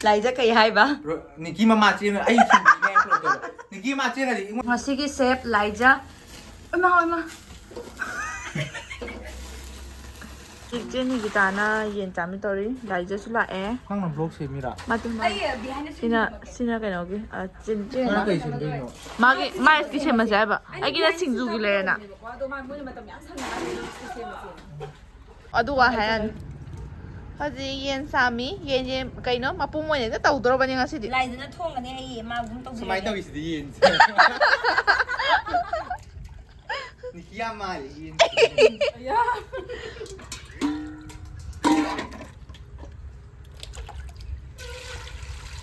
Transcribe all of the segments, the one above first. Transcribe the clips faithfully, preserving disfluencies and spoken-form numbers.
ꯂꯥꯏꯖ ꯀꯩ ꯍꯥꯏꯕ? ꯅꯤꯀꯤ ꯃꯃꯥ ꯆꯦꯟꯕ ꯑꯩ ꯊꯤꯟꯕꯤꯅꯦ ꯈꯣꯠꯇꯣꯏꯕ꯫ ꯅꯤꯀꯤ ꯃꯃꯥ ꯆꯦꯟꯒ꯭ꯔꯗꯤ ꯑꯩꯉꯣꯟꯗ ꯉꯁꯤꯒꯤ ꯁꯦꯞ ꯂꯥꯏꯖ꯫ ꯏꯃꯥ ꯏꯃꯥ꯫ ꯏꯆꯦ ꯅꯤꯒꯤꯇꯥꯅ ꯌꯦꯟ ꯆꯥꯃꯤ ꯇꯧꯔꯤ꯫ ꯂꯥꯏꯖꯁꯨ ꯂꯥꯛꯑꯦ꯫ ꯅꯪꯅ ꯕ꯭ꯂꯣꯛ ꯁꯦꯝꯃꯤꯔꯥ? ꯃꯥ ꯇꯨꯝꯕ꯫ ꯁꯤꯅ ꯁꯤꯅ ꯀꯩꯅꯣꯒꯤ ꯑ, ꯆꯤꯟ ꯆꯤꯟ ꯅꯪ ꯀꯩ ꯁꯦꯝꯗꯣꯏꯅꯣ? ꯃꯥꯒꯤ ꯃꯥꯏꯁꯇꯤ ꯁꯦꯝꯃꯁꯦ ꯍꯥꯏꯕ꯫ ꯑꯩꯒꯤꯅ ꯁꯤꯡꯖꯨꯒꯤ ꯂꯩꯔꯦꯅ꯫ ꯑꯗꯣ ꯃꯥ ꯃꯣꯏꯅ ꯃꯇꯝ ꯌꯥꯝ ꯁꯪꯅ ꯁꯦꯝꯕꯁꯦ꯫ ꯑꯗꯨꯒ ꯍꯥꯏꯔꯅꯤ꯫ ꯍꯧꯖꯤꯛ ꯌꯦꯟ ꯆꯥꯃꯤ꯫ ꯌꯦꯟꯁꯦ ꯀꯩꯅꯣ ꯃꯄꯨꯝ ꯑꯣꯏꯅ ꯍꯦꯛꯇ ꯇꯧꯗꯣꯔꯕꯅꯤ ꯉꯁꯤꯗꯤ꯫ ꯂꯥꯏꯗꯅ ꯊꯣꯡꯒꯅꯤ ꯑꯩ ꯃꯥ ꯑꯗꯨꯝ ꯁꯨꯃꯥꯏꯅ ꯇꯧꯕꯤꯔꯒꯦ꯫ ꯇꯧꯔꯤꯁꯤꯗꯤ ꯌꯦꯟꯁꯦ꯫ ꯅꯤꯀꯤ ꯌꯥꯝ ꯃꯥꯜꯂꯦ ꯌꯦꯟ꯫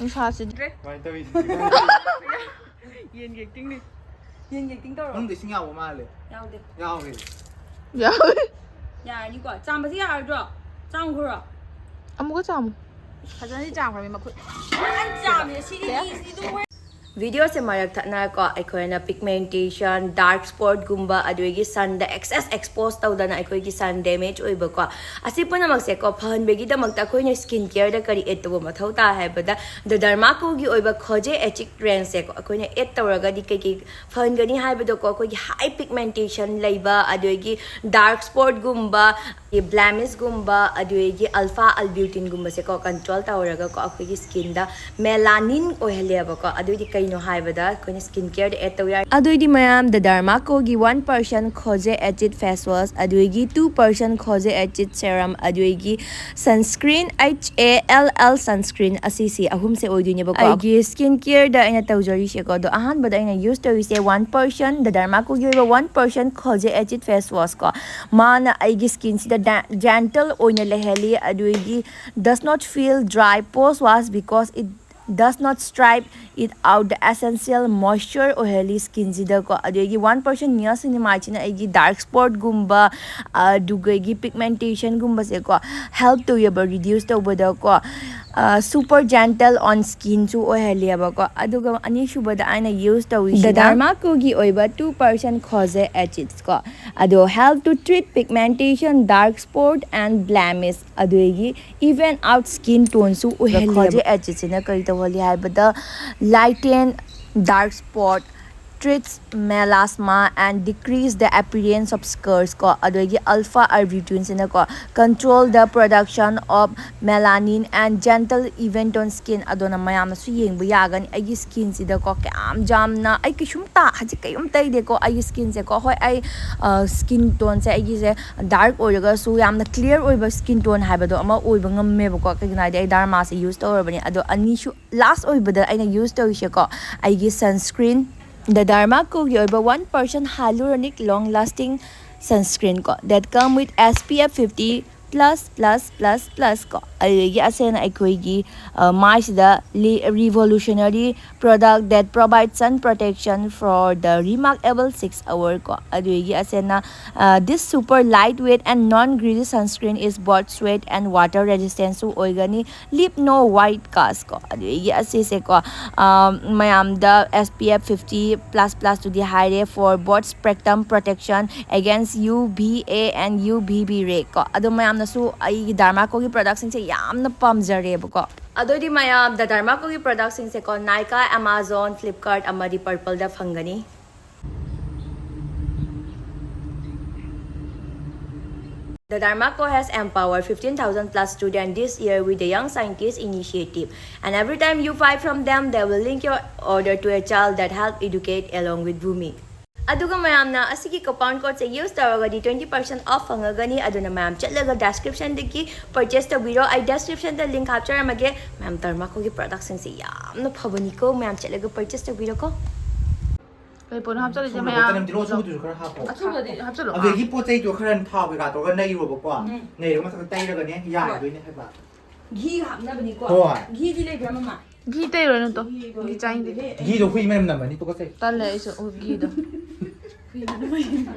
ꯅꯨꯡꯁꯥꯁꯤꯗꯤ꯫ ꯁꯨꯃꯥꯏꯅ ꯇꯧꯔꯤꯁꯤꯗꯤ꯫ ꯌꯦꯟꯒꯤ ꯑꯦꯛꯇꯤꯡꯅꯤ꯫ ꯌꯦꯟꯒꯤ ꯑꯦꯛꯇꯤꯡ ꯇꯧꯔꯣ꯫ ꯃꯅꯨꯡꯗ ꯏꯁꯤꯡ ꯌꯥꯎꯕ ꯃꯥꯜꯂꯦ꯫ ꯌꯥꯎꯗꯦ꯫ ꯌꯥꯎꯋꯦ꯫ ꯌꯥꯎꯋꯦ꯫ ꯌꯥꯔꯅꯤꯀꯣ꯫ ꯆꯥꯝꯕꯁꯤ ꯌꯥꯔꯗ꯭ꯔꯣ? ꯆꯥꯝꯈ꯭ꯔꯣ꯫ ꯑꯃꯨꯛꯀ ꯆꯥꯃꯨ꯫ ꯐꯖꯅꯗꯤ ꯆꯥꯝꯈ꯭ꯔꯃꯤ ꯃꯈꯨꯠ꯫ ꯐꯖꯅ ꯆꯥꯝꯃꯦ ꯁꯤꯗꯤ ꯃꯤꯁꯤꯗꯤ ꯑꯗꯨꯝ ꯍꯣꯔꯦꯟ ꯚꯤꯗꯤꯑꯣꯁꯦ ꯃꯔꯛ ꯊꯠꯅꯀꯣ ꯑꯩꯈꯣꯏꯅ ꯄꯤꯒꯃꯦꯟꯇꯦꯁꯟ, ꯗꯥꯔꯛ ꯁ꯭ꯄꯣꯠꯀꯨꯝꯕ, ꯑꯗꯨꯗꯒꯤ ꯁꯟꯗ ꯑꯦꯛꯁꯦꯁ ꯑꯦꯛꯁꯄꯣꯖ ꯇꯧꯗꯅ ꯑꯩꯈꯣꯏꯒꯤ ꯁꯟ ꯗꯦꯃꯦꯖ ꯑꯣꯏꯕꯀꯣ, ꯑꯁꯤ ꯄꯨꯝꯅꯃꯛꯁꯦꯀꯣ ꯐꯍꯟꯕꯒꯤꯗꯃꯛꯇ ꯑꯩꯈꯣꯏꯅ ꯁ꯭ꯀꯤꯟ ꯀꯦꯌꯔꯗ ꯀꯔꯤ ꯑꯦꯗ ꯇꯧꯕ ꯃꯊꯧ ꯇꯥꯏ ꯍꯥꯏꯕꯗ, ꯗ ꯗꯔꯃꯥꯀꯣꯒꯤ ꯑꯣꯏꯕ ꯈꯣꯖꯦ ꯑꯦꯆꯤꯠ ꯔꯦꯟꯖꯁꯦꯀꯣ ꯑꯩꯈꯣꯏꯅ ꯑꯦꯗ ꯇꯧꯔꯒꯗꯤ ꯀꯩꯀꯩ ꯐꯍꯟꯒꯅꯤ ꯍꯥꯏꯕꯗꯀꯣ, ꯑꯩꯈꯣꯏꯒꯤ ꯍꯥꯏ ꯄꯤꯒꯃꯦꯟꯇꯦꯁꯟ ꯂꯩꯕ, ꯑꯗꯨꯗꯒꯤ ꯗꯥꯔꯛ ꯁ꯭ꯄꯣꯠꯀꯨꯝꯕ, ꯕ꯭ꯂꯦꯃꯤꯁꯀꯨꯝꯕ, ꯑꯗꯨꯗꯒꯤ ꯑꯜꯐꯥ ꯑꯜꯕ꯭ꯌꯨꯇꯤꯟꯒꯨꯝꯕꯁꯦꯀꯣ ꯀꯟꯇ꯭ꯔꯣꯜ ꯇꯧꯔꯒꯀꯣ ꯑꯩꯈꯣꯏꯒꯤ ꯁ꯭ꯀꯤꯟꯗ ꯃꯦꯂꯥꯅꯤꯟ ꯑꯣꯏꯍꯜꯂꯦꯕꯀꯣ꯫ ꯑꯗꯨꯏꯗꯤ ꯀꯩꯅꯣ ꯍꯥꯏꯕꯗ ꯑꯩꯈꯣꯏꯅ ꯁ꯭ꯀꯤꯟ ꯀꯦꯌꯔꯗ ꯑꯦꯗ ꯇꯧ ꯌꯥꯏ꯫ ꯑꯗꯨꯏꯗꯤ ꯃꯌꯥꯝ ꯗ ꯗꯔꯃꯥꯀꯣꯒꯤ ꯋꯥꯟ ꯄꯔꯁꯦꯟ ꯈꯣꯖꯦ ꯑꯦꯆꯤꯠ ꯐꯦꯁ ꯋꯥꯁ, ꯑꯗꯨꯗꯒꯤ ꯇꯨ ꯄꯔꯁꯦꯟ ꯈꯣꯖꯦ ꯑꯦꯆꯤꯠ ꯁꯦꯔꯝ, ꯑꯗꯨꯗꯒꯤ sunscreen, H A L L sunscreen, ꯑꯁꯤꯁꯤ ꯑꯍꯨꯝꯁꯦ ꯑꯣꯏꯗꯣꯏꯅꯦꯕꯀꯣ ꯑꯩꯒꯤ ꯁ꯭ꯀꯤꯟ ꯀꯦꯌꯔꯗ ꯑꯩꯅ ꯇꯧꯖꯔꯤꯁꯦꯀꯣ꯫ ꯑꯗꯣ ꯑꯍꯥꯟꯕꯗ ꯑꯩꯅ ꯌꯨꯁ ꯇꯧꯔꯤꯁꯦ ꯋꯥꯟ ꯄꯔꯁꯦꯟ ꯗ ꯗꯔꯃꯥꯀꯣꯒꯤ ꯑꯣꯏꯕ ꯋꯥꯟ ꯄꯔꯁꯦꯟ ꯈꯣꯖꯦ ꯑꯦꯆꯤꯠ ꯐꯦꯁ ꯋꯥꯁ ꯀꯣ꯫ ꯃꯥꯅ ꯑꯩꯒꯤ ꯁ꯭ꯀꯤꯟꯁꯤꯗ ꯖꯦꯟꯇꯜ ꯑꯣꯏꯅ ꯂꯩꯍꯜꯂꯤ, ꯑꯗꯨꯗꯒꯤ does not feel dry post wash because it does not strip it out the essential moisture ꯑꯣꯏꯍꯜꯂꯤ ꯁ꯭ꯀꯤꯟꯁꯤꯗꯀꯣ꯫ ꯑꯗꯨꯗꯒꯤ ꯋꯥꯟ ꯄꯔꯁꯦꯟ ꯅꯤꯌꯥꯁꯤꯅꯤꯃꯥꯏꯠꯁꯤꯅ ꯑꯩꯒꯤ ꯗꯥꯔꯛ ꯁ꯭ꯄꯣꯠꯀꯨꯝꯕ, ꯑꯗꯨꯗꯒꯤ ꯄꯤꯒꯃꯦꯟꯇꯦꯁꯟꯒꯨꯝꯕꯁꯦꯀꯣ ꯍꯦꯜꯞ ꯇꯧꯋꯦꯕ ꯔꯤꯗ꯭ꯌꯨꯁ ꯇꯧꯕꯗꯀꯣ꯫ ꯁꯨꯄꯔ ꯖꯦꯟꯇꯜ ꯑꯣꯟ ꯁ꯭ꯀꯤꯟꯁꯨ ꯑꯣꯏꯍꯜꯂꯦꯕꯀꯣ꯫ ꯑꯗꯨꯒ ꯑꯅꯤꯁꯨꯕꯗ ꯑꯩꯅ ꯌꯨꯁ ꯇꯧꯔꯤꯁꯤꯅ ꯗꯔꯃꯥꯀꯣꯒꯤ ꯑꯣꯏꯕ two percent ꯈꯣꯖꯦ ꯑꯦꯁꯤꯠꯁ ꯀꯣ꯫ ꯑꯗꯣ help to treat pigmentation, dark spot and blemish, ꯑꯗꯨꯗꯒꯤ even out skin toneꯁꯨ ꯑꯣꯏꯍꯜꯂꯦꯕ꯫ ꯈꯣꯖꯦ ꯑꯦꯁꯤꯠꯁꯤꯅ ꯀꯔꯤ ꯇꯧꯍꯜꯂꯤ ꯍꯥꯏꯕꯗ, lighten dark spot, treats melasma and decrease the appearance of scars ꯀꯣ꯫ ꯑꯗꯨꯗꯒꯤ alpha ꯑꯥꯔꯕꯤꯇ꯭ꯌꯨꯟꯁꯤꯅꯀꯣ control the production of melanin and gentle even tone skin꯫ ꯑꯗꯨꯅ ꯃꯌꯥꯝꯅꯁꯨ ꯌꯦꯡꯕ ꯌꯥꯒꯅꯤ ꯑꯩꯒꯤ ꯁ꯭ꯀꯤꯟꯁꯤꯗꯀꯣ ꯀꯌꯥꯝ ꯌꯥꯝꯅ, ꯑꯩ ꯀꯩꯁꯨꯝ ꯇꯥ ꯍꯧꯖꯤꯛ ꯀꯩꯝ ꯇꯩꯗꯦꯀꯣ꯫ ꯑꯩꯒꯤ ꯁ꯭ꯀꯤꯟꯁꯦꯀꯣ, ꯍꯣꯏ, ꯑꯩ ꯁ꯭ꯀꯤꯟ ꯇꯣꯟꯁꯦ ꯑꯩꯒꯤꯁꯦ ꯗꯥꯔꯛ ꯑꯣꯏꯔꯒꯁꯨ ꯌꯥꯝꯅ ꯀ꯭ꯂꯤꯌꯥꯔ ꯑꯣꯏꯕ ꯁ꯭ꯀꯤꯟ ꯇꯣꯟ ꯍꯥꯏꯕꯗꯣ ꯑꯃ ꯑꯣꯏꯕ ꯉꯝꯃꯦꯕꯀꯣ, ꯀꯩꯒꯤꯅꯣ ꯍꯥꯏꯗꯤ ꯑꯩ ꯗꯔꯃꯥꯁꯦ ꯌꯨꯁ ꯇꯧꯔꯕꯅꯤ꯫ ꯑꯗꯣ ꯑꯅꯤꯁꯨ, ꯂꯥꯁ ꯑꯣꯏꯕꯗ ꯑꯩꯅ ꯌꯨꯁ ꯇꯧꯔꯤꯁꯦꯀꯣ, ꯑꯩꯒꯤ ꯁꯟꯁ꯭ꯀ꯭ꯔꯤꯟ, ꯗ ꯗꯔꯃꯥꯀꯣꯒꯤ ꯑꯣꯏꯕ one percent hyaluronic long lasting sunscreen ꯀꯣ, that come with S P F fifty plus plus plus plus ꯀꯣ꯫ ꯑꯗꯨꯗꯒꯤ ꯑꯁꯦꯅ ꯑꯩꯈꯣꯏꯒꯤ, ꯑ, ꯃꯥꯏꯁꯤꯗ revolutionary product that provides sun protection for the remarkable six hour ꯀꯣ꯫ ꯑꯗꯨꯗꯒꯤ ꯑꯁꯦꯅ, ꯑ, this super lightweight and non greasy sunscreen is both sweat and water resistantꯁꯨ ꯑꯣꯏꯒꯅꯤ, leave no white cast ꯀꯣ꯫ ꯑꯗꯨꯗꯒꯤ ꯑꯁꯤꯁꯦꯀꯣ, ꯑ, ꯃꯌꯥꯝꯗ S P F fifty plus plus ꯇꯨꯗꯤ ꯍꯥꯏꯔꯦ, for both spectrum protection against U V A and U V B ray ꯀꯣ꯫ ꯑꯗꯣ ꯃꯌꯥꯝꯅꯁꯨ ꯑꯩꯒꯤ ꯗꯔꯃꯥꯀꯣꯒꯤ ꯄ꯭ꯔꯗꯛꯁꯤꯡꯁꯦ ꯌꯥꯝꯅ ꯄꯥꯝꯖꯔꯦꯕꯀꯣ꯫ ꯑꯗꯨꯑꯣꯏꯗꯤ ꯃꯌꯥꯝ ꯗ ꯗꯔꯃꯥꯀꯣꯒꯤ ꯄ꯭ꯔꯗꯛꯁꯤꯡꯁꯦꯀꯣ Nykaa, Amazon, Flipkart ꯑꯃꯗꯤ Purpleꯗ ꯐꯪꯒꯅꯤ꯫ The Darma Co has empowered fifteen thousand plus students this year with the Young Scientist Initiative. And every time you buy from them, they will link your order to a child that help educate along with Bhumi. ꯑꯗꯨꯒ ꯃꯌꯥꯝꯅ ꯑꯁꯤꯒꯤ coupon codeꯁꯦ use ꯇꯧꯔꯒꯗꯤ twenty percent off ꯐꯪꯉꯒꯅꯤ꯫ ꯑꯗꯨꯅ ꯃꯌꯥꯝ ꯆꯠꯂꯒ descriptionꯗꯒꯤ purchase ꯇꯧꯕꯤꯔꯣ꯫ ꯑꯩ descriptionꯗ link ꯍꯥꯞꯆꯔꯝꯃꯒꯦ꯫ ꯃꯌꯥꯝ ꯗꯔꯃꯥꯀꯣꯒꯤ productꯁꯤꯡꯁꯦ ꯌꯥꯝꯅ ꯐꯕꯅꯤꯀꯣ, ꯃꯌꯥꯝ ꯆꯠꯂꯒ purchase ꯇꯧꯕꯤꯔꯣꯀꯣ꯫ ꯀꯩ ꯄꯣꯠꯅꯣ ꯍꯥꯞꯆꯜꯂꯤꯁꯦ ꯑꯁꯨꯝꯕ ꯃꯌꯥꯝ? ꯄꯣꯠꯇꯅꯦ ꯇꯤꯜꯍꯧ ꯑꯁꯨꯝꯕꯗꯨꯁꯨ ꯈꯔ ꯍꯥꯞꯄꯣ꯫ ꯑꯁꯨꯝꯕꯗꯤ ꯍꯥꯞꯆꯜꯂꯣ꯫ ꯑꯗꯒꯤ ꯄꯣꯠ ꯆꯩꯗꯣ ꯈꯔ ꯊꯥꯎ ꯀꯩꯀꯥ ꯇꯧꯔꯒ ꯅꯩꯔꯣꯕꯀꯣ꯫ ꯅꯩꯔꯒ ꯃꯊꯛꯇ ꯇꯩꯔꯒꯅꯦ ꯌꯥꯔꯗꯣꯏꯅꯦ ꯍꯥꯏꯕ꯫ ꯘꯤ ꯍꯥꯞꯅꯕꯅꯤꯀꯣ꯫ ꯍꯣꯏ꯫ ꯘꯤꯗꯤ ꯂꯩꯕ꯭ꯔꯥ ꯃꯃꯥ? ꯘꯤ ꯇꯩꯔꯣꯏ ꯅꯠꯇꯣ꯫ ꯘꯤ ꯆꯥꯅꯤꯡꯗꯦ꯫ ꯘꯤꯗꯣ ꯍꯨꯏ ꯃꯅꯝ ꯅꯝꯃꯅꯤ, ꯇꯨꯀꯠꯆꯩ꯫ ꯇꯜꯂꯦ ꯑꯩꯁꯨ ꯘꯤꯗꯣ꯫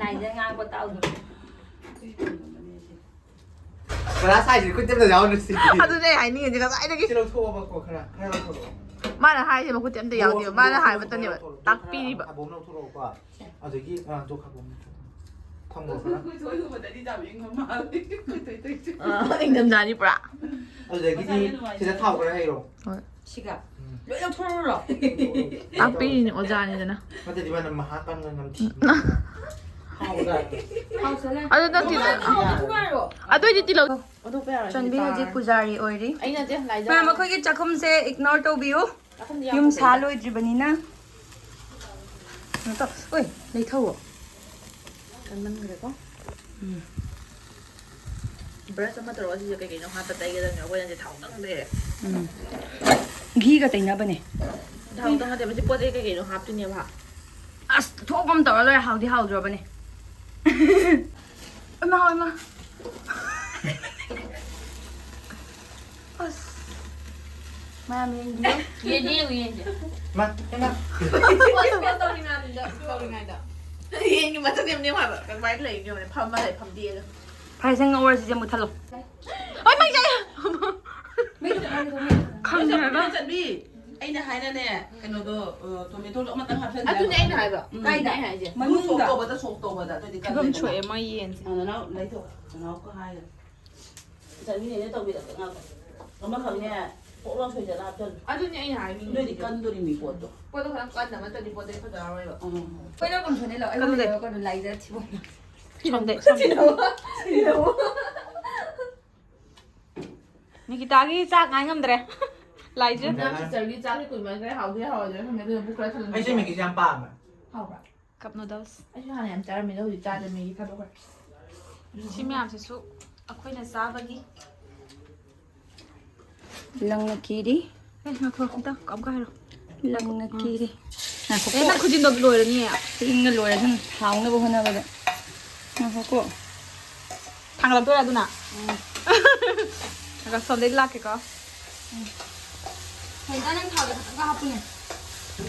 ꯂꯥꯏꯗ ꯉꯥꯡꯕ ꯇꯥꯎꯗꯣ꯫ ꯀ꯭ꯂꯥꯁ ꯍꯥꯏꯁꯤꯗꯤ ꯈꯨꯠꯇ ꯑꯝꯇ ꯌꯥꯎꯔꯨꯁꯤ꯫ ꯑꯗꯨꯅꯦ ꯑꯩ ꯍꯥꯏꯅꯤꯡꯉꯤꯁꯦ ꯉꯁꯥꯏꯗꯒꯤ꯫ ꯁꯤ ꯂꯧꯊꯣꯛꯑꯣꯕꯀꯣ, ꯈꯔ ꯈꯔ ꯂꯧꯊꯣꯔꯛꯑꯣ꯫ ꯃꯥꯅ ꯍꯥꯏꯔꯤꯁꯦ ꯃꯈꯨꯠꯇꯤ ꯑꯝꯇ ꯌꯥꯎꯗꯦꯕ꯫ ꯃꯥꯅ ꯍꯥꯏꯕꯇꯅꯦꯕ ꯇꯥꯛꯄꯤꯔꯤꯕ꯫ ꯈꯥꯕꯣꯝ ꯂꯧꯊꯣꯔꯛꯑꯣꯀꯣ꯫ ꯑꯗꯒꯤ ꯑꯥ, ꯇꯣ ꯈꯥꯕꯣꯝ ꯂꯧꯊꯣꯔꯛꯑꯣ꯫ ꯊꯝꯃꯣ ꯈꯔ꯫ ꯑ, ꯏꯪꯊꯝꯊꯥꯅꯤ ꯄꯨꯔꯥ꯫ ꯑꯗꯨꯗꯒꯤꯗꯤ ꯁꯤꯗ ꯊꯥꯎ ꯈꯔ ꯍꯩꯔꯣ꯫ ꯍꯣꯏ꯫ ꯁꯤꯒ ꯎꯝ꯫ ꯂꯣꯏ ꯂꯧꯊꯣꯔꯛꯎꯔꯣ? ꯇꯥꯛꯄꯤꯔꯤꯅꯦ ꯑꯣꯖꯥꯅꯤꯗꯅ꯫ ꯅꯠꯇ꯭ꯔꯗꯤ ꯃꯥꯅ ꯃꯍꯥ ꯀꯪꯅ ꯅꯝꯊꯤ꯫ ꯍꯥꯎꯁꯜꯂꯦ꯫ ꯑꯗꯨ ꯅꯠꯇꯦ꯫ ꯊꯥꯎ ꯊꯥꯎ ꯊꯥꯎ ꯊꯥꯎ ꯑꯗꯨꯏꯗꯤ ꯇꯤꯜꯍꯧ꯫ ꯆꯟꯕꯤ ꯍꯧꯖꯤꯛ ꯄꯨꯖꯥꯔꯤ ꯑꯣꯏꯔꯤ꯫ ꯑꯩ ꯅꯠꯇꯦ, ꯂꯥꯏꯖꯥ꯫ ꯃꯌꯥꯝ ꯑꯩꯈꯣꯏꯒꯤ ꯆꯥꯛꯈꯨꯝꯁꯦ ꯏꯒꯅꯣꯔ ꯇꯧꯕꯤꯌꯨ꯫ ꯆꯥꯛꯈꯨꯝꯗꯤ ꯌꯨꯝ ꯁꯥ ꯌꯥꯎꯗꯦ꯫ ꯂꯣꯏꯗ꯭ꯔꯤꯕꯅꯤꯅ꯫ ꯀꯩꯅꯣ ꯇꯧ꯫ ꯑꯣꯏ, ꯂꯩꯊꯧꯑꯣ꯫ ꯀꯟꯃꯟꯈ꯭ꯔꯦꯀꯣ꯫ ꯎꯝ꯫ ꯕ꯭ꯔꯁ ꯑꯃ ꯇꯧꯔꯒ ꯁꯤꯁꯦ ꯀꯩ ꯀꯩꯅꯣ ꯍꯥꯞꯄ ꯇꯩꯒꯗꯕꯅꯦ꯫ ꯑꯩꯈꯣꯏꯅꯗꯤ ꯊꯥꯎ ꯇꯪ ꯇꯩꯔꯦ꯫ ꯎꯝ꯫ ꯘꯤꯒ ꯇꯩꯅꯕꯅꯦ꯫ ꯊꯥꯎ ꯇꯪ ꯅꯠꯇꯦ, ꯃꯁꯤ ꯄꯣꯠ ꯆꯩ ꯀꯩ ꯀꯩꯅꯣ ꯍꯥꯞꯇꯣꯏꯅꯦꯕ꯫ ꯑꯁ, ꯊꯣꯛꯄ ꯑꯃ ꯇꯧꯔ ꯂꯣꯏꯔꯦ꯫ ꯍꯥꯎꯗꯤ ꯍꯥꯎꯗ꯭ꯔꯣꯕꯅꯦ꯫ ꯏꯃꯥ, ꯏꯃꯥ꯫ ꯑꯁ꯫ ꯃꯌꯥꯝ ꯌꯦꯡꯕꯤꯌꯨ꯫ ꯌꯦꯡꯗꯦ, ꯌꯦꯡꯉꯨ, ꯌꯦꯡꯗꯦ꯫ ꯃꯥ, ꯏꯃꯥ꯫ ꯄꯣꯠ ꯇꯧꯔꯤꯉꯩꯗ, ꯇꯧꯔꯤꯉꯩꯗ꯫ ꯌꯦꯡꯒꯤ ꯃꯊꯛ ꯌꯥꯝ ꯅꯦꯝ ꯍꯥꯏꯕ꯫ ꯀꯃꯥꯏꯅ ꯂꯩꯔꯤꯅꯣ ꯌꯦꯡꯉꯨꯅꯦ꯫ ꯐꯝꯃ ꯂꯩ, ꯐꯝꯗꯦꯛꯑꯒ꯫ ꯐꯔꯦꯁꯦ, ꯉꯧꯔꯁꯤꯁꯦ, ꯃꯨꯠꯊꯠꯂꯣ꯫ ꯑꯣꯏ, ꯃꯩ ꯆꯥꯛꯑꯦ! ꯈꯪꯉꯦ ꯍꯥꯏꯕ꯫ ꯆꯟꯕꯤ, ꯑꯩꯅ ꯍꯥꯏꯅꯅꯦ, ꯀꯩꯅꯣꯗꯣ, ꯑ, ꯇꯣꯃꯦꯇꯣꯗꯣ ꯑꯃꯇꯪ ꯍꯥꯞꯆꯟꯁꯦ ꯑꯗꯨꯅꯦ ꯍꯥꯏꯕ꯫ ꯑꯩꯅ ꯍꯥꯏꯕ꯫ ꯎꯝ, ꯀꯥꯏꯗ? ꯑꯩꯅ ꯍꯥꯏꯁꯦ꯫ ꯃꯅꯨꯡꯗ꯫ ꯁꯣꯛ ꯇꯧꯕꯗ, ꯁꯣꯛ ꯇꯧꯕꯗ, ꯑꯗꯨꯗꯤ ꯐꯤꯕꯝ ꯀꯜꯂꯦꯗꯅ꯫ ꯁꯣꯛꯑꯦ ꯃꯣꯏ ꯌꯦꯟꯁꯦ꯫ ꯑ, ꯅꯅꯥꯎ, ꯂꯩꯊꯧ, ꯅꯅꯥꯎ ꯀ ꯍꯥꯏꯒ꯫ ꯆꯟꯕꯤꯅꯦꯅꯦ ꯇꯧꯕꯤꯔꯛꯀꯦ, ꯉꯥꯏꯈꯣ꯫ ꯑꯃꯈꯛꯅꯦ, ꯄꯣꯛ ꯂꯥꯎ ꯁꯣꯏꯗꯅ ꯍꯥꯞꯆꯜꯂꯨ꯫ ꯑꯗꯨꯅꯦ ꯑꯩꯅ ꯍꯥꯏꯅꯤꯡꯉꯤꯁꯦ꯫ ꯅꯣꯏꯗꯤ ꯀꯟꯗꯣꯔꯤꯃꯤ ꯄꯣꯠꯇꯣ꯫ ꯄꯣꯠꯇꯣ ꯈꯔ ꯀꯟꯅꯕ ꯅꯠꯇ꯭ꯔꯗꯤ ꯄꯣꯠ ꯆꯩ ꯐꯖꯔꯔꯣꯏꯕ꯫ ꯎꯝ꯫ ꯑꯩꯈꯣꯏꯅ ꯀꯨꯝꯁꯣꯟꯅꯤ ꯂꯧ-, ꯑꯩꯉꯣꯟꯗ ꯀꯟꯗꯦ꯫ ꯂꯩꯔꯛꯀꯅꯨ, ꯂꯥꯏꯖ ꯊꯤꯕꯣꯡ꯫ ꯁꯣꯝꯗ, ꯁꯣꯝꯗ꯫ ꯅꯤꯀꯤꯇꯥꯒꯤ ꯆꯥꯛ ꯉꯥꯏ ꯉꯝꯗ꯭ꯔꯦ꯫ ꯂꯥꯏꯖ꯫ ꯅꯪ ꯁꯤꯁꯇꯔꯒꯤ ꯆꯥꯛꯁꯦ ꯀꯨꯏꯃꯟꯈ꯭ꯔꯦ, ꯍꯥꯎꯗꯤ ꯍꯥꯎꯔꯣꯏꯗ꯭ꯔꯥ ꯈꯪꯗꯦ, ꯑꯗꯨꯅ ꯄꯨꯛ ꯈꯔ ꯊꯜꯍꯟꯒꯦ꯫ ꯑꯩꯁꯦ ꯃꯦꯒꯤꯁꯦ ꯌꯥꯝ ꯄꯥꯝꯃꯦ꯫ ꯍꯥꯎꯕ꯭ꯔꯥ? Cup noodles. ꯑꯩꯁꯨ ꯍꯥꯟꯅ ꯌꯥꯝ ꯆꯥꯔꯝꯃꯦ, ꯑꯗꯣ ꯍꯧꯖꯤꯛ ꯆꯥꯗ꯭ꯔꯦ, ꯃꯦꯒꯤ ꯊꯥꯗꯣꯛꯈ꯭ꯔꯦ꯫ ꯁꯤ ꯃꯌꯥꯝꯁꯤꯁꯨ ꯑꯩꯈꯣꯏꯅ ꯆꯥꯕꯒꯤ꯫ ꯂꯪꯅ ꯀꯤꯔꯤ꯫ ꯑꯦ, ꯉꯥꯏꯈꯣ, ꯑꯝꯇ ꯑꯃꯨꯛꯀ ꯍꯥꯏꯔꯣ꯫ ꯂꯪꯅ ꯀꯤꯔꯤ꯫ ꯑꯦ, ꯅꯪ ꯈꯨꯖꯤꯟꯗꯣ ꯂꯣꯏꯔꯅꯤꯌꯦ꯫ ꯊꯤꯡꯅ ꯂꯣꯏꯔꯦ, ꯑꯗꯨꯝ ꯍꯥꯎꯅꯕ ꯍꯣꯠꯅꯕꯗ꯫ ꯉꯥꯏꯈꯣꯀꯣ꯫ ꯊꯥꯡꯒꯠꯂꯛꯇꯣꯏꯔꯥ ꯑꯗꯨꯅ? ꯑꯗꯣ ꯁꯣꯝꯗꯩ ꯂꯥꯛꯀꯦꯀꯣ꯫ ꯍꯦꯟꯖꯥꯡ ꯅꯪ ꯊꯥꯎꯗ ꯈꯤꯇꯪꯒ ꯍꯥꯞꯄꯨꯅꯦ꯫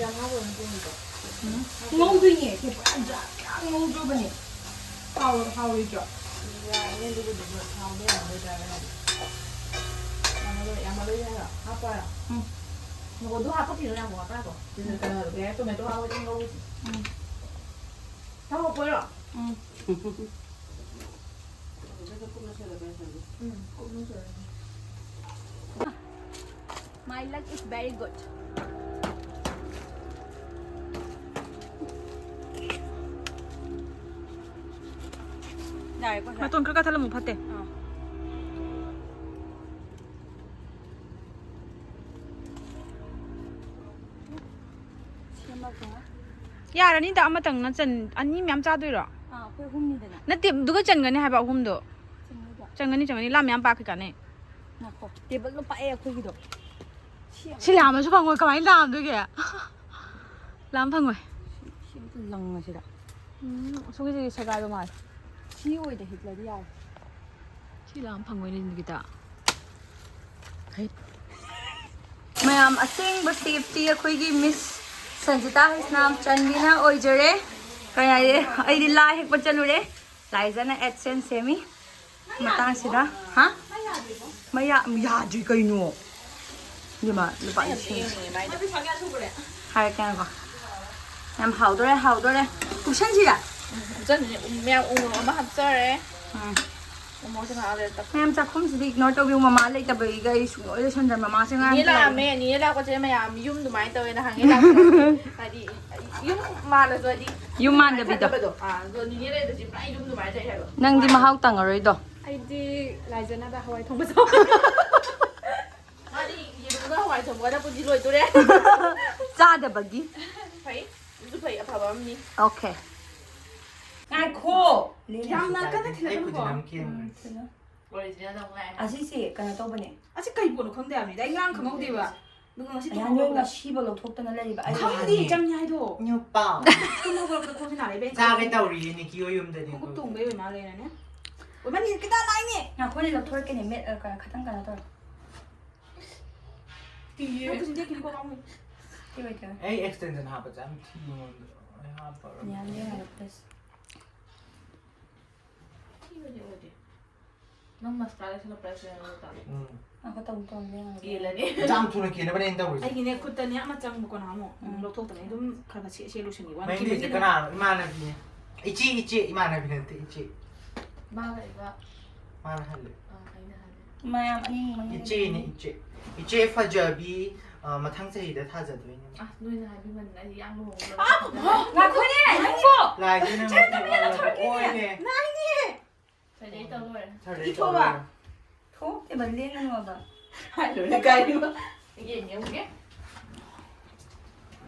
ꯌꯥꯝ ꯍꯥꯞꯄꯣꯏ, ꯃꯆꯨ ꯑꯃꯇ꯫ ꯎꯝ꯫ ꯉꯧꯗꯣꯏꯅꯦ, ꯁꯦ ꯄꯨꯔꯥ ꯖꯥꯠ ꯖꯥꯠ ꯉꯧꯗ꯭ꯔꯣꯕꯅꯦ꯫ ꯍꯥꯎ-, ꯍꯥꯎꯔꯣꯏꯗ꯭ꯔꯣ? ꯌꯥꯔꯅꯤ ꯑꯗꯨꯕꯨꯗꯤ, ꯑꯗꯣ ꯊꯥꯎꯗꯣ ꯌꯥꯝꯃꯜꯂꯣꯏꯗ꯭ꯔꯥ ꯍꯥꯏꯔꯗꯤ꯫ ꯌꯥꯝꯃꯜꯂꯣꯏ-, ꯌꯥꯝꯃꯜꯂꯣꯏꯗ꯭ꯔꯥ ꯍꯥꯏꯔꯣ? ꯍꯥꯞꯄꯣ ꯍꯥꯏꯔꯣ? ꯎꯝ꯫ ꯅꯪ ꯑꯗꯨ ꯍꯥꯞꯄ ꯀꯩꯅꯣ ꯌꯥꯝ ꯋꯥꯠꯄ꯭ꯔꯥ ꯍꯥꯏꯕꯣ? ꯎꯝ꯫ ꯀꯩꯅꯣ, ꯀꯩꯅꯣ, tomato ꯍꯥꯞꯄꯗꯤ ꯉꯧꯔꯣꯏꯁꯦ꯫ ꯎꯝ꯫ ꯊꯥꯎ ꯍꯥꯞꯄꯣ ꯍꯥꯏꯔꯣ? ꯎꯝ꯫ ꯎꯝ, ꯀꯨꯞꯅ ꯁꯣꯏꯔꯒꯦ꯫ My luck is very good. ꯌꯥꯔꯦꯀꯣ, ꯁꯦ? ꯃꯇꯣꯟ ꯈꯔ ꯀꯛꯊꯠꯂꯝꯃꯨ, ꯐꯠꯇꯦ꯫ ꯑꯥ꯫ ꯁꯦꯝꯃꯒ꯫ ꯌꯥꯔꯅꯤꯗ, ꯑꯃꯇꯪꯅ ꯆꯟ-, ꯑꯅꯤ ꯃꯌꯥꯝ ꯆꯥꯗꯣꯏꯔꯣ? ꯑꯥ, ꯑꯩꯈꯣꯏ ꯑꯍꯨꯝꯅꯤꯗꯅ꯫ ꯅꯠꯇꯦ, ꯑꯗꯨꯒ ꯆꯟꯒꯅꯤ ꯍꯥꯏꯕ ꯑꯍꯨꯝꯗꯣ꯫ ꯆꯟꯒꯗ꯭ꯔꯥ? ꯆꯟꯒꯅꯤ, ꯆꯟꯒꯅꯤ, ꯂꯥ ꯃꯌꯥꯝ ꯄꯥꯛꯈꯤ ꯀꯥꯟꯅꯩ꯫ ꯉꯥꯏꯈꯣ, ꯇꯦꯕꯜꯗꯣ ꯄꯥꯛꯑꯦ ꯑꯩꯈꯣꯏꯒꯤꯗꯣ꯫ ꯁꯤ ꯌꯥꯝ ꯁꯤ ꯂꯥꯝꯃꯁꯨ ꯐꯪꯉꯣꯏ, ꯀꯃꯥꯏꯅ ꯂꯥꯝꯗꯣꯏꯒꯦ? ꯂꯥꯝ ꯐꯪꯉꯣꯏ꯫ ꯁꯤ ꯑꯝꯇ ꯂꯪꯉꯁꯤꯔ? ꯎꯝ, ꯑꯁꯣꯝꯒꯤꯁꯦ ꯁꯦꯒꯥꯏꯕ ꯃꯥꯜꯂꯦ꯫ ꯁꯤ ꯑꯣꯏꯗ ꯍꯤꯞꯂꯗꯤ ꯌꯥꯔꯦ꯫ ꯁꯤ ꯂꯥꯝ ꯐꯪꯉꯣꯏꯅꯦ, ꯅꯤꯀꯤꯇꯥ꯫ ꯍꯩ꯫ ꯃꯌꯥꯝ, ꯑꯁꯦꯡꯕ safety ꯑꯩꯈꯣꯏꯒꯤ Miss ꯁꯟꯖꯤꯇꯥ ꯍꯩꯁꯅꯥꯝ ꯆꯟꯕꯤꯅ ꯑꯣꯏꯖꯔꯦ꯫ ꯀꯩ ꯍꯥꯏꯔꯦ? ꯑꯩꯗꯤ ꯂꯥ ꯍꯦꯛꯄ ꯆꯠꯂꯨꯔꯦ꯫ ꯂꯥꯏꯖꯅ AdSense ꯁꯦꯝꯃꯤ꯫ ꯃꯇꯥꯡꯁꯤꯗ, ꯍꯥ? ꯃꯩ ꯌꯥ-, ꯌꯥꯗ꯭ꯔꯤ ꯀꯩꯅꯣ? ꯏꯕꯦꯝꯃ, ꯂꯨꯄꯥ ꯑꯩ ꯑꯝꯇ ꯂꯤꯁꯤꯡ꯫ ꯌꯦꯡꯅꯤꯡꯉꯦ ꯃꯥꯏꯗꯣ꯫ ꯍꯥꯏꯔꯛꯀꯦ ꯉꯥꯏꯈꯣ꯫ ꯌꯥꯝ ꯍꯥꯎꯗꯣꯔꯦ, ꯍꯥꯎꯗꯣꯔꯦ꯫ ꯀꯨꯞꯁꯟꯁꯤꯔꯥ? ꯎꯝ, ꯍꯥꯞꯆꯟꯗꯣꯏꯅꯦ꯫ ꯎꯝ, ꯃꯌꯥꯝ ꯎ ꯃꯣꯔꯣꯛ ꯑꯃ ꯍꯥꯞꯆꯔꯦ꯫ ꯎꯝ꯫ ꯎ ꯃꯣꯔꯣꯛꯁꯦ ꯉꯥꯏꯍꯥꯛ ꯂꯩꯔ ꯇꯛ-, ꯃꯌꯥꯝ ꯆꯥꯛꯈꯨꯝꯁꯤꯗꯤ ignore ꯇꯧꯕꯤꯌꯨ꯫ ꯃꯃꯥ ꯂꯩꯇꯕꯒꯤꯒ ꯑꯩ ꯁꯨꯡꯂꯣꯏ ꯂꯣꯏꯁꯟꯗ꯭ꯔꯦ꯫ ꯃꯃꯥꯁꯦ ꯉꯔꯥꯡ ꯅꯤꯅꯦ ꯂꯥꯛꯑꯝꯃꯦ꯫ ꯅꯤꯅꯦ ꯂꯥꯛꯄꯁꯦ ꯃꯌꯥꯝ ꯌꯨꯝ ꯑꯗꯨꯃꯥꯏꯅ ꯇꯧꯋꯦꯅ ꯍꯪꯉꯦ ꯂꯥꯛꯄ꯫ ꯍꯥꯏꯗꯤ, ꯌꯨꯝ ꯃꯥꯜꯂꯁꯨ ꯍꯥꯏꯗꯤ ꯌꯨꯝ ꯃꯥꯟꯗꯕꯤꯗꯣ꯫ ꯈꯟꯗꯕꯗꯣ꯫ ꯑꯥ, ꯑꯗꯣ ꯅꯤꯅꯦ ꯂꯩꯕꯁꯤ ꯄꯨꯔꯥ ꯌꯨꯝ ꯑꯗꯨꯃꯥꯏꯅ ꯇꯧꯋꯦ ꯍꯥꯏꯕ꯫ ꯅꯪꯗꯤ ꯃꯍꯥꯎ ꯇꯪꯉꯔꯣꯏꯗꯣ? ꯑꯩꯗꯤ ꯂꯥꯏꯖꯅꯕ ꯍꯋꯥꯏ ꯊꯣꯡꯕ ꯆꯥꯎ꯫ ꯃꯥꯗꯤ ꯌꯦꯔꯨꯝꯒ ꯍꯋꯥꯏ ꯊꯣꯡꯕꯒ ꯄꯨꯟꯁꯤ ꯂꯣꯏꯗꯣꯔꯦ꯫ ꯆꯥꯗꯕꯒꯤ꯫ ꯐꯩ꯫ ꯑꯗꯨꯁꯨ ꯐꯩ, ꯑꯐꯕ ꯑꯃꯅꯤ꯫ Okay꯫ ꯉꯥꯏꯈꯣ꯫ ꯌꯥꯝꯅ ꯀꯟꯅ ꯑꯩ ꯊꯤꯜꯂꯛꯀꯅꯨꯀꯣ꯫ ꯈꯨꯖꯤꯟ ꯑꯃ ꯀꯦꯟꯈ꯭ꯔꯦ꯫ ꯎꯝ, ꯊꯤꯜꯂꯣ꯫ Original ꯑꯃꯨꯛ ꯂꯥꯛꯑꯦ꯫ ꯑꯁꯤꯁꯦ ꯀꯩꯅꯣ ꯇꯧꯕꯅꯦ꯫ ꯑꯁꯤ ꯀꯩ ꯄꯣꯠꯅꯣ ꯈꯪꯗꯦ ꯍꯥꯏꯕꯅꯤꯗ꯫ ꯑꯩ ꯉꯔꯥꯡ ꯈꯪꯍꯧꯗꯦꯕ꯫ ꯑꯗꯨꯒ ꯉꯁꯤ ꯑꯌꯥ, ꯅꯣꯏ ꯇꯨꯝꯍꯧꯒꯠꯄꯗ ꯉꯁꯤꯐꯥꯎ ꯂꯧꯊꯣꯛꯇꯅ ꯂꯩꯔꯤꯕ ꯑꯩ ꯈꯪꯗꯦ, ꯌꯥꯅꯤ꯫ ꯆꯪꯉꯦ ꯍꯥꯏꯗꯣ꯫ ꯅꯨꯄꯥ꯫ ꯇꯨꯝꯍꯧꯒꯠꯂꯛꯄꯗ ꯈꯣꯡꯁꯦ ꯅꯥꯔꯛꯏꯕ ꯑꯩ ꯆꯥꯒꯦ ꯆꯪꯉꯦ꯫ ꯇꯧꯔꯤꯌꯦ ꯅꯤꯀꯤ ꯍꯣꯏ ꯌꯨꯝꯗꯗꯤ ꯈꯣꯡꯎꯞ ꯑꯩꯈꯣꯏ꯫ ꯇꯣꯡꯕꯩ ꯑꯣꯏ ꯃꯥꯜꯂꯦꯅꯅꯦ꯫ ꯑꯣꯏꯃꯥ, ꯅꯤꯀꯤꯇꯥ ꯂꯥꯛꯏꯅꯦ꯫ ꯉꯥꯏꯈꯣꯅꯦ, ꯂꯧꯊꯣꯔꯛꯀꯦꯅꯦ, ꯃꯦꯠ-, ꯑ, ꯀ-, ꯈꯇꯪ ꯀꯩꯅꯣ ꯇꯧꯔꯣ꯫ ꯅꯪ ꯈꯨꯖꯤꯟ ꯇꯦꯛꯈꯤꯅꯤꯀꯣ, ꯄꯥꯝꯃꯨꯏ꯫ ꯇꯦꯛꯑꯣꯏ, ꯇꯦꯛꯑꯣꯏ꯫ ꯑꯩ extension ꯍꯥꯞꯄꯁꯦ ꯌꯥꯝ ꯊꯤꯕ ꯃꯑꯣꯡꯗ ꯂꯣꯏ ꯍꯥꯞꯄꯒ꯫ ꯌꯥꯅꯤ, ꯌꯥꯅꯤ, please꯫ ꯅꯪ ꯃꯁꯀꯥꯔꯥ ꯁꯤꯅ ꯄ꯭ꯔꯥꯏꯁ ꯌꯥꯝ ꯂꯧꯕ ꯇꯥꯔꯦ꯫ ꯎꯝ꯫ ꯉꯥꯏꯈꯣ ꯇꯧ ꯇꯧꯅꯦ ꯉꯥꯏꯈꯣ꯫ ꯀꯦꯜꯂꯅꯤ꯫ ꯌꯥꯝ ꯊꯨꯅ ꯀꯦꯅꯕꯅꯦ ꯑꯩꯅ ꯇꯧꯔꯤꯁꯦ꯫ ꯑꯩꯒꯤꯅꯦ ꯈꯨꯠꯇꯅꯦ ꯑꯃ ꯆꯪꯕꯀꯣ ꯅꯍꯥꯟꯃꯨꯛ ꯎꯝ꯫ ꯂꯧꯊꯣꯛꯇꯅ ꯑꯩ ꯑꯗꯨꯝ ꯈꯔ ꯈꯔ ꯁꯦ ꯁꯦ ꯂꯣꯏꯁꯤꯟꯈꯤꯕ ꯋꯥꯅꯤ꯫ ꯃꯍꯤꯟꯗ꯭ꯔꯤꯁꯦ ꯀꯦꯟꯕꯒꯤ ꯀꯅꯥꯅꯣ? ꯏꯃꯥꯟꯅꯕꯤꯅꯦ꯫ ꯏꯆꯦ, ꯏꯆꯦ, ꯏꯃꯥꯟꯅꯕꯤ ꯅꯠꯇꯦ, ꯏꯆꯦ꯫ ꯃꯥꯒ ꯑꯩꯒ ꯃꯥꯅ ꯍꯜꯂꯦ꯫ ꯑ, ꯑꯩꯅ ꯍꯜꯂꯦ꯫ ꯃꯌꯥꯝ ꯑꯅꯤ ꯃꯅꯤꯡꯗ ꯏꯆꯦꯅꯦ, ꯏꯆꯦ꯫ ꯏꯆꯦ ꯐꯖꯕꯤ, ꯑ, ꯃꯊꯪ ꯆꯍꯤꯗ ꯊꯥꯖꯗꯣꯏꯅꯦ꯫ ꯑꯁ ꯅꯣꯏꯅ ꯍꯥꯏꯕꯤꯃꯟꯗꯅ ꯑꯩꯗꯤ ꯌꯥꯝ ꯂꯨꯍꯣꯡꯕ ꯉꯥꯏꯈꯣꯅꯦ ꯅꯪꯕꯣ꯫ ꯂꯥꯏꯗꯨꯅ ꯑꯣꯏꯅꯦ꯫ ꯁꯔꯖꯔꯤ ꯇꯧ ꯂꯣꯏꯔꯦ꯫ ꯁꯔꯖꯔꯤ ꯏꯊꯣꯛꯑꯕ? ꯇꯧꯔꯣ꯫ ꯊꯣꯛꯇꯦꯕ ꯂꯦꯡꯒꯅꯣꯕ꯫ ꯍꯥꯏꯔꯨꯔꯦ ꯀꯥꯏꯗ꯫ ꯌꯦꯡꯒꯦ ꯌꯦꯡꯒꯦ꯫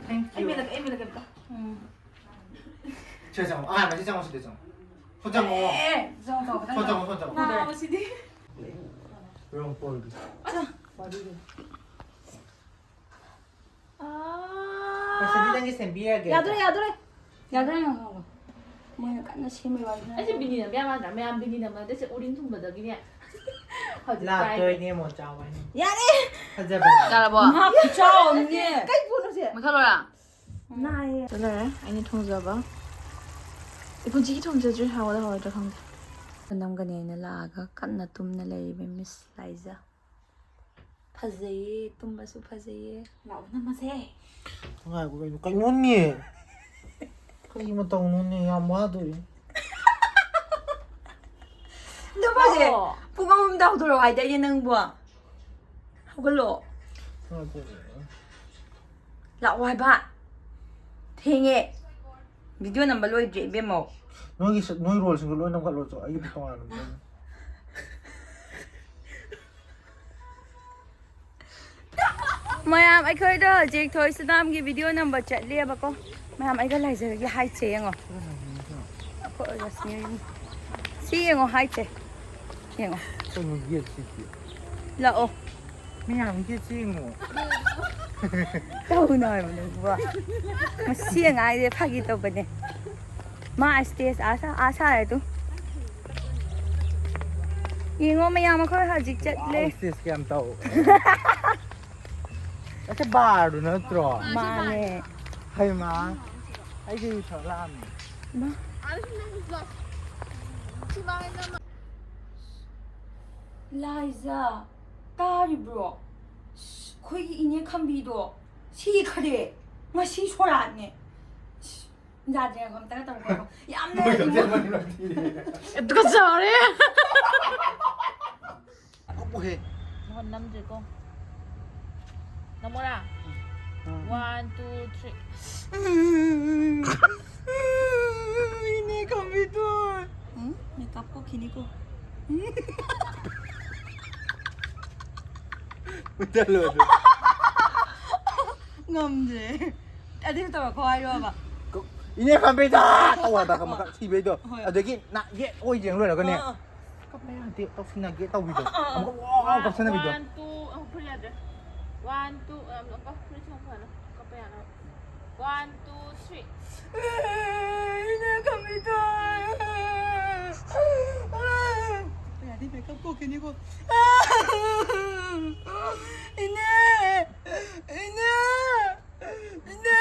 Thank ꯑꯩ you꯫ ꯃꯦꯜꯂꯛꯀꯦ ꯑꯩ ꯃꯦꯜꯂꯛꯀꯦ ꯑꯝꯇ꯫ ꯎꯝ꯫ ꯁꯤꯗ ꯆꯪꯉꯣ꯫ ꯑꯍꯥꯟꯕ ꯁꯤ ꯆꯪꯉꯣ, ꯁꯤꯗ ꯆꯪꯉꯣ꯫ ꯁꯣꯝ ꯆꯪꯉꯣ꯫ ꯑꯦ ꯆꯪꯉꯣ ꯆꯪꯉꯣ ꯈꯤꯇꯪ ꯁꯣꯝ ꯆꯪꯉꯣ꯫ ꯆꯪꯉꯣ, ꯁꯣꯝ ꯆꯪꯉꯣ꯫ ꯅꯥꯕꯁꯤꯗꯤ꯫ Wrong pole. ꯉꯁꯤꯗꯤ ꯅꯪꯒꯤ ꯁꯦꯝꯕꯤꯔꯒꯦ꯫ ꯌꯥꯗꯣꯔꯦ ꯌꯥꯗꯣꯔꯦ꯫ ꯌꯥꯗꯣꯔꯦ ꯉꯥꯏꯈꯣ꯫ ꯃꯣꯏꯅ ꯀꯟꯅ ꯁꯦꯝꯕꯩ ꯋꯥꯅꯤ꯫ ꯑꯩꯁꯦ ꯕꯤꯅꯤꯅ ꯃꯌꯥꯝ ꯃꯥꯟꯗ꯭ꯔꯥ? ꯃꯌꯥꯝ ꯕꯤꯅꯤꯅ ꯃꯥꯟꯗ꯭ꯔꯥ? ꯁꯦ ꯎꯔꯤꯡ ꯊꯨꯡꯕꯗꯒꯤꯅꯦ꯫ ꯍꯧꯖꯤꯛ ꯀꯥꯏ꯫ ꯂꯥꯛꯇꯣꯏꯅꯦ ꯃꯣꯆꯥ ꯋꯥꯏ꯫ ꯌꯥꯔꯦ꯫ ꯐꯖꯕꯅꯦ꯫ ꯌꯥꯔꯕꯣ? ꯃꯍꯥꯛ ꯈꯨꯆꯥꯎ ꯑꯃꯅꯦ꯫ ꯀꯩ ꯄꯣꯠꯅꯣꯁꯦ? ꯃꯨꯊꯠꯂꯣꯔꯥ? ꯅꯥꯏꯌꯦ꯫ ꯂꯣꯏꯔꯦ ꯑꯩꯅ ꯊꯣꯡꯖꯕ꯫ ꯑꯩ ꯄꯨꯟꯁꯤꯒꯤ ꯊꯣꯡꯖꯗ꯭ꯔꯤ, ꯍꯥꯎꯒꯗ꯭ꯔꯥ ꯍꯥꯎꯔꯣꯏꯗ꯭ꯔꯥ ꯈꯪꯗꯦ꯫ ꯅꯝꯒꯅꯦꯅ ꯂꯥꯛꯑꯒ ꯀꯟꯅ ꯇꯨꯝꯅ ꯂꯩꯔꯤꯕ ꯃꯤꯁ ꯂꯥꯏꯖꯥ꯫ ꯐꯖꯩꯌꯦ, ꯇꯨꯝꯕꯁꯨ ꯐꯖꯩꯌꯦ꯫ ꯂꯥꯛꯑꯣ ꯅꯝꯃꯁꯦ꯫ ꯉꯥꯏꯈꯣ ꯀꯩꯅꯣ, ꯀꯩꯅꯣꯅꯦ? ꯀꯩ ꯃꯇꯧꯅꯣꯅꯦ? ꯌꯥꯝ ꯋꯥꯗꯣꯔꯤ꯫ ꯅꯝꯃꯁꯦ꯫ ꯂꯥꯛꯑꯣ꯫ ꯄꯨꯡ ꯑꯍꯨꯝꯗ ꯍꯧꯗꯣꯔꯛꯑꯣ ꯍꯥꯏꯗꯥꯏꯅꯦ ꯅꯪꯕꯣ? ꯍꯧꯒꯠꯂꯣ꯫ ꯉꯥꯏꯈꯣ꯫ ꯂꯥꯛꯑꯣ ꯍꯥꯏꯕ꯫ ꯊꯦꯡꯉꯦ꯫ ꯚꯤꯗꯤꯑꯣ ꯅꯝꯕ ꯂꯣꯏꯗ꯭ꯔꯤ ꯏꯕꯦꯝꯃꯧ꯫ ꯅꯣꯏꯒꯤ ꯁ-, ꯅꯣꯏ ꯔꯣꯜꯁꯤꯡꯗꯣ ꯂꯣꯏ ꯅꯝꯈꯠꯂꯣ ꯆꯣ, ꯑꯩꯒꯤꯗꯤ ꯇꯣꯉꯥꯟꯅ ꯑꯃꯨꯛ ꯅꯝꯃꯣ꯫ ꯃꯌꯥꯝ ꯑꯩꯈꯣꯏꯗꯣ ꯍꯧꯖꯤꯛ ꯊꯣꯏ ꯁꯨꯗꯥꯝꯒꯤ ꯚꯤꯗꯤꯑꯣ ꯅꯝꯕ ꯆꯠꯂꯦꯕꯀꯣ꯫ ꯃꯌꯥꯝ ꯑꯩꯒ ꯂꯥꯏꯖꯔꯒꯦ ꯍꯥꯏꯁꯦ ꯌꯦꯡꯉꯣ꯫ ꯑꯩꯈꯣꯏ ꯔꯁꯃꯤ꯫ ꯁꯤ ꯌꯦꯡꯉꯣ ꯍꯥꯏꯁꯦ꯫ ꯌꯦꯡꯉꯣ꯫ ꯀꯩꯅꯣ ꯌꯦꯠꯁꯤꯗꯤ? ꯂꯥꯛꯑꯣ꯫ ꯃꯌꯥꯝ ꯌꯦꯠꯁꯤ ꯌꯦꯡꯉꯣ꯫ ꯇꯧꯅꯨ ꯍꯥꯏꯕ ꯅꯪꯕꯣ꯫ ꯃꯁꯤ ꯑꯉꯥꯡꯁꯦ ꯐꯥꯒꯤ ꯇꯧꯕꯅꯦ꯫ ꯃꯥ ꯁ꯭ꯇꯦꯖ ꯑꯥ ꯁꯥ-, ꯑꯥ ꯁꯥꯔꯦ ꯇꯨ꯫ ꯌꯦꯡꯉꯣ ꯃꯌꯥꯝ ꯑꯩꯈꯣꯏ ꯍꯧꯖꯤꯛ ꯆꯠꯂꯦ꯫ ꯋꯥꯎ, ꯁ꯭ꯇꯦꯖ ꯀꯌꯥꯝ ꯇꯧ꯫ ꯑꯁꯤ ꯕꯥꯔꯗꯨ ꯅꯠꯇ꯭ꯔꯣ? ꯃꯥꯅꯦ꯫ ꯍꯩꯃꯥ꯫ ꯑꯩꯗꯤ ꯊꯛ ꯂꯥꯛꯑꯝꯃꯤ꯫ ꯃꯥ꯫ ꯂꯥꯏꯖꯥ, ꯇꯥꯔꯤꯕ꯭ꯔꯣ? ꯑꯩꯈꯣꯏꯒꯤ ꯏꯅꯦ ꯈꯝꯕꯤꯗꯣ ꯁꯤꯈꯔꯦ꯫ ꯉꯁꯤ ꯁꯣꯔꯥꯠꯅꯦ꯫ ꯌꯥꯗ꯭ꯔꯦ, ꯑꯝꯇꯒ ꯇꯧꯔꯛꯀꯦꯀꯣ꯫ ꯌꯥꯝꯅ ꯃꯣꯏꯗꯣ ꯏꯃꯣ- ꯆꯦꯟꯕꯅꯤꯅ ꯊꯤꯔꯦ꯫ ꯇꯨꯀꯠꯆꯔꯦ꯫ ꯀꯞꯄꯨꯍꯦ꯫ ꯃꯈꯣꯟ ꯅꯝꯗ꯭ꯔꯤꯀꯣ꯫ ꯅꯝꯃꯣꯔꯥ? ꯎꯝ꯫ One, two, three. ꯏꯅꯦ ꯈꯝꯕꯤꯗꯣ꯫ ꯎꯝ, ꯃꯦꯀꯞ ꯀꯣꯛꯈꯤꯅꯤꯀꯣ꯫ ꯃꯨꯊꯠꯂꯣ ꯑꯗꯨ꯫ ꯉꯝꯗ꯭ꯔꯦ꯫ ꯑꯗꯨ ꯇꯧꯔꯛꯈꯣ ꯍꯥꯏꯔꯣꯕ꯫ ꯏꯅꯦ ꯈꯝꯕꯤꯗꯣ! ꯇꯧ ꯍꯥꯏꯕ, ꯃꯈꯛ ꯊꯤꯕꯩꯗꯣ꯫ ꯍꯣꯏ꯫ ꯑꯗꯒꯤ ꯅꯥ ꯌꯦꯠ ꯑꯣꯏ ꯌꯦꯡ ꯂꯣꯏꯔꯒꯅꯦ꯫ ꯑꯥ, ꯑꯥ꯫ ꯀꯞꯄ ꯌꯥꯗꯦ, ꯇꯧꯁꯤꯟꯅꯒꯦ ꯇꯧꯕꯤꯗꯣ꯫ ꯑꯥ, ꯑꯥ, ꯑꯥ꯫ ꯑꯃꯨꯛꯀ ꯋꯥ ꯋꯥ ꯀꯞꯁꯟꯅꯕꯤꯗꯣ꯫ One, two, ꯑꯃꯨꯛ ꯐꯨꯔꯤꯠ ꯌꯥꯗ꯭ꯔꯦ꯫ One, two, ꯑꯃꯨꯛꯀ ꯐꯨꯔꯤꯠ ꯁꯦꯠꯂꯣ ꯐꯅ ꯀꯞꯄ ꯌꯥꯅꯕ꯫ One, two, three. ꯏꯅꯦ ꯈꯝꯕꯤꯗꯣ꯫ ꯀꯞꯄ ꯌꯥꯗꯦ, ꯃꯦꯀꯞ ꯀꯣꯛꯈꯤꯅꯤꯀꯣ꯫ ꯏꯅꯦ! ꯏꯅꯦ! ꯏꯅꯦ!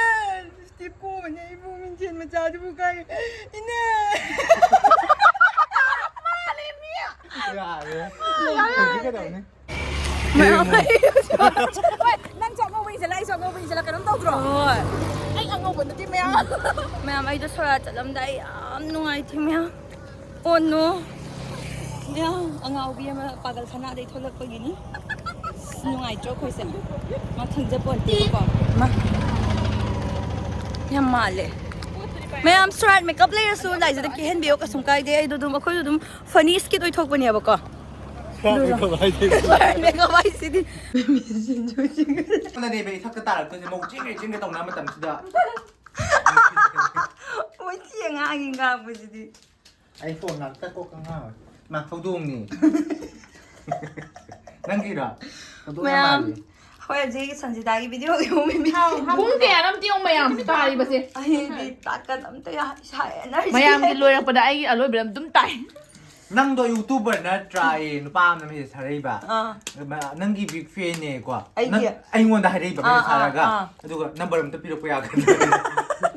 ꯂꯤꯞꯁꯇꯤꯛ ꯄꯣꯝꯃꯅꯤ, ꯑꯩꯕꯨ ꯃꯤꯡꯁꯦꯜ ꯃꯆꯥꯗꯨꯕꯨ ꯀꯥꯏ-, ꯏꯅꯦ! ꯌꯥꯔꯦ꯫ ꯌꯥꯔꯦ, ꯌꯥꯔꯦ꯫ ꯍꯧꯖꯤꯛ ꯀꯩꯗꯧꯅꯤ? ꯃꯌꯥꯝ ꯑꯩ ꯍꯣꯏ, ꯅꯪꯁꯨ ꯑꯉꯧꯕ ꯏꯟꯁꯤꯜꯂ, ꯑꯩꯁꯨ ꯑꯉꯧꯕ ꯏꯟꯁꯤꯜꯂ ꯀꯩꯅꯣꯝ ꯇꯧꯗ꯭ꯔꯣ? ꯍꯣꯏ꯫ ꯑꯩ ꯑꯉꯧꯕ ꯅꯠꯇꯦ, ꯃꯌꯥꯝ꯫ ꯃꯌꯥꯝ, ꯑꯩꯗꯣ ꯁꯣꯔꯥꯠ ꯆꯠꯂꯝꯗꯥꯏ ꯌꯥꯝ ꯅꯨꯡꯉꯥꯏꯇꯦ, ꯃꯌꯥꯝ꯫ Oh no! ꯌꯥ, ꯑꯉꯥꯎꯕꯤ ꯑꯃ ꯄꯥꯒꯜ ꯈꯅꯥꯗꯩ ꯊꯣꯛꯂꯛꯄꯒꯤꯅꯤ꯫ ꯑꯁ, ꯅꯨꯡꯉꯥꯏꯇ꯭ꯔꯣ ꯑꯩꯈꯣꯏꯁꯦ? ꯃꯥ ꯈꯪꯖꯄꯣꯟꯇꯦꯕꯀꯣ꯫ ꯃꯥ꯫ ꯌꯥꯝ ꯃꯥꯜꯂꯦ꯫ ꯃꯌꯥꯝ, ꯁ꯭ꯔꯥꯏꯠ ꯃꯦꯀꯞ ꯂꯩꯔꯁꯨ ꯂꯥꯏꯖꯗ ꯀꯦꯍꯟꯕꯤꯌꯣ, ꯀꯩꯁꯨꯝ ꯀꯥꯏꯗꯦ꯫ ꯑꯩꯗꯣ ꯑꯗꯨꯝ, ꯑꯩꯈꯣꯏꯁꯨ ꯑꯗꯨꯝ ꯐꯅꯤ ꯁ꯭ꯀꯤꯠ ꯑꯣꯏꯊꯣꯛꯄꯅꯦꯕꯀꯣ꯫ ꯁ꯭ꯔꯥꯏꯠ ꯃꯦꯀꯞ ꯍꯥꯏꯗꯤ? ꯁ꯭ꯔꯥꯏꯠ ꯃꯦꯀꯞ ꯍꯥꯏꯁꯤꯗꯤ꯫ ꯅꯅꯦꯕ ꯏꯊꯛꯇ ꯇꯥꯔꯛꯇꯣꯏꯁꯦ, ꯃꯧ ꯆꯦꯟꯒꯩ ꯆꯦꯟꯒꯩ ꯇꯧꯅ ꯃꯇꯝꯁꯤꯗ꯫ ꯃꯣꯏ ꯆꯦ ꯑꯉꯥꯡꯒꯤ ꯉꯥꯡꯕꯁꯤꯗꯤ꯫ ꯑꯩ ꯐꯣꯟ ꯉꯥꯛꯇ ꯀꯣꯛꯀ ꯉꯥꯎꯔꯦ꯫ ꯃꯥ ꯍꯧꯗꯣꯡꯅꯤ꯫ ꯅꯪꯒꯤꯔꯣ? ꯍꯧꯗꯣꯡ ꯌꯥꯝ ꯃꯌꯥꯝ, ꯃꯥꯜꯂꯤ꯫ ꯍꯣꯏ, ꯍꯧꯖꯤꯛ ꯁꯟꯖꯤꯇꯥꯒꯤ ꯚꯤꯗꯤꯑꯣꯒꯤ ꯃꯃꯤꯡ ꯄꯨꯡ ꯀꯌꯥꯅꯣ ꯑꯝꯇ ꯌꯦꯡꯉꯨ ꯃꯌꯥꯝ ꯇꯥꯔꯤꯕꯁꯦ꯫ ꯑꯩꯗꯤ ꯇꯥꯛꯀꯠ ꯑꯝꯇ ꯌꯥ-, ꯏꯁꯥ energy ꯃꯌꯥꯝꯒꯤ ꯂꯩꯇꯦ꯫ ꯂꯣꯏꯔꯛꯄꯗ ꯑꯩꯒꯤ ꯑꯂꯣꯏꯕꯗ ꯑꯗꯨꯝ ꯇꯥꯏ꯫ ꯅꯪꯗꯣ YouTuber ꯅꯠꯇ꯭ꯔꯥꯌꯦ, ꯅꯨꯄꯥ ꯑꯃꯅ message ꯊꯥꯔꯛꯏꯕ꯫ ꯑꯥ꯫ ꯃ-, ꯅꯪꯒꯤ big fanꯅꯦꯀꯣ꯫ ꯑꯩꯒꯤ? ꯅꯪ ꯑꯩꯉꯣꯟꯗ ꯍꯥꯏꯔꯛꯏꯕ ꯑꯥ, message ꯑꯥ, ꯊꯥꯔꯒ꯫ ꯑꯥ꯫ ꯑꯗꯨꯒ number ꯑꯝꯇ ꯄꯤꯔꯛꯄ ꯌꯥꯒꯗ꯭ꯔꯥ?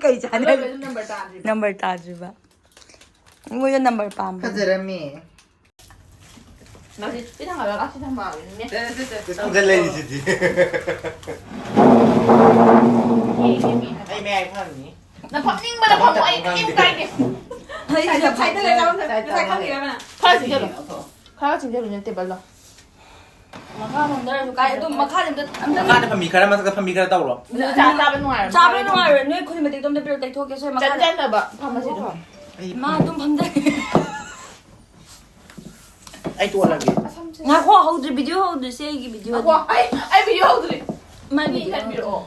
ꯀꯩ ꯆꯥꯟꯅꯔꯤ? ꯑꯂꯣꯏꯕꯗ number ꯇꯥꯗ꯭ꯔꯤꯕ꯫ Number ꯇꯥꯗ꯭ꯔꯤꯕ꯫ ꯃꯣꯏꯗꯣ ꯅꯝꯕꯔ ꯄꯥꯝꯕ꯫ ꯐꯖꯔꯝꯃꯦ꯫ ꯃꯁꯤ ꯁꯤ ꯊꯪꯒꯠꯂꯒ ꯁꯤ ꯊꯝꯃꯛꯑꯒꯦ꯫ ꯁꯣꯝꯗ ꯂꯩꯔꯤꯁꯤꯗꯤ꯫ ꯑꯩ ꯃꯌꯥꯏ ꯐꯝꯅꯤ꯫ ꯅ ꯐꯝꯅꯤꯡꯕꯗ ꯐꯝꯃꯣ, ꯑꯩ ꯀꯔꯤꯝ ꯀꯥꯏꯗꯦ꯫ ꯁꯥꯏꯗ ꯂꯩ ꯆꯥꯕ ꯉꯁꯥꯏ ꯈꯪꯉꯤꯔꯕ ꯅꯪ? ꯈꯔ ꯆꯤꯡꯁꯤꯜꯂꯨ꯫ ꯈꯔ ꯆꯤꯡꯁꯤꯜꯂꯨꯅꯦ ꯇꯦꯕꯜꯗꯣ꯫ ꯃꯈꯥ ꯐꯝꯗꯔꯁꯨ ꯀꯥꯏ ꯑꯗꯨꯝ ꯃꯈꯥꯗ ꯑꯝꯇ ꯑꯝꯇ ꯃꯈꯥꯗ ꯐꯝꯕꯤ ꯈꯔ ꯃꯊꯛꯇ ꯐꯝꯕꯤ ꯈꯔ ꯇꯧꯔꯣ꯫ ꯆꯥ ꯆꯥꯕ ꯅꯨꯡꯉꯥꯏꯔꯝꯃꯣꯏ꯫ ꯆꯥꯕ ꯅꯨꯡꯉꯥꯏꯔꯣꯏ꯫ ꯅꯣꯏ ꯈꯨꯠ ꯃꯇꯦꯛꯇꯣ ꯑꯝꯇ ꯄꯤꯔꯛꯑꯣ, ꯇꯩꯊꯣꯛꯀꯦ꯫ ꯁꯣꯏ ꯃꯈꯥꯗ ꯆꯟꯖꯟꯅꯕ ꯐꯝꯃꯁꯤꯗꯣ꯫ ꯃꯥ ꯑꯗꯨꯝ ꯐꯝꯗꯔꯦ꯫ ꯑꯩ ꯇꯣꯛꯍꯜꯂꯒꯦ꯫ ꯉꯥꯏꯈꯣ, ꯍꯧꯗ꯭ꯔꯤ, ꯚꯤꯗꯤꯑꯣ ꯍꯧꯗ꯭ꯔꯤ꯫ ꯁꯤ ꯑꯩꯒꯤ ꯚꯤꯗꯤꯑꯣ꯫ ꯉꯥꯏꯈꯣ, ꯑꯩ ꯑꯩ ꯚꯤꯗꯤꯑꯣ ꯍꯧꯗ꯭ꯔꯤ꯫ ꯃꯥꯏ ꯃꯤ ꯚꯤꯗꯤꯑꯣ꯫ ꯈꯟꯕꯤꯔꯛꯑꯣ꯫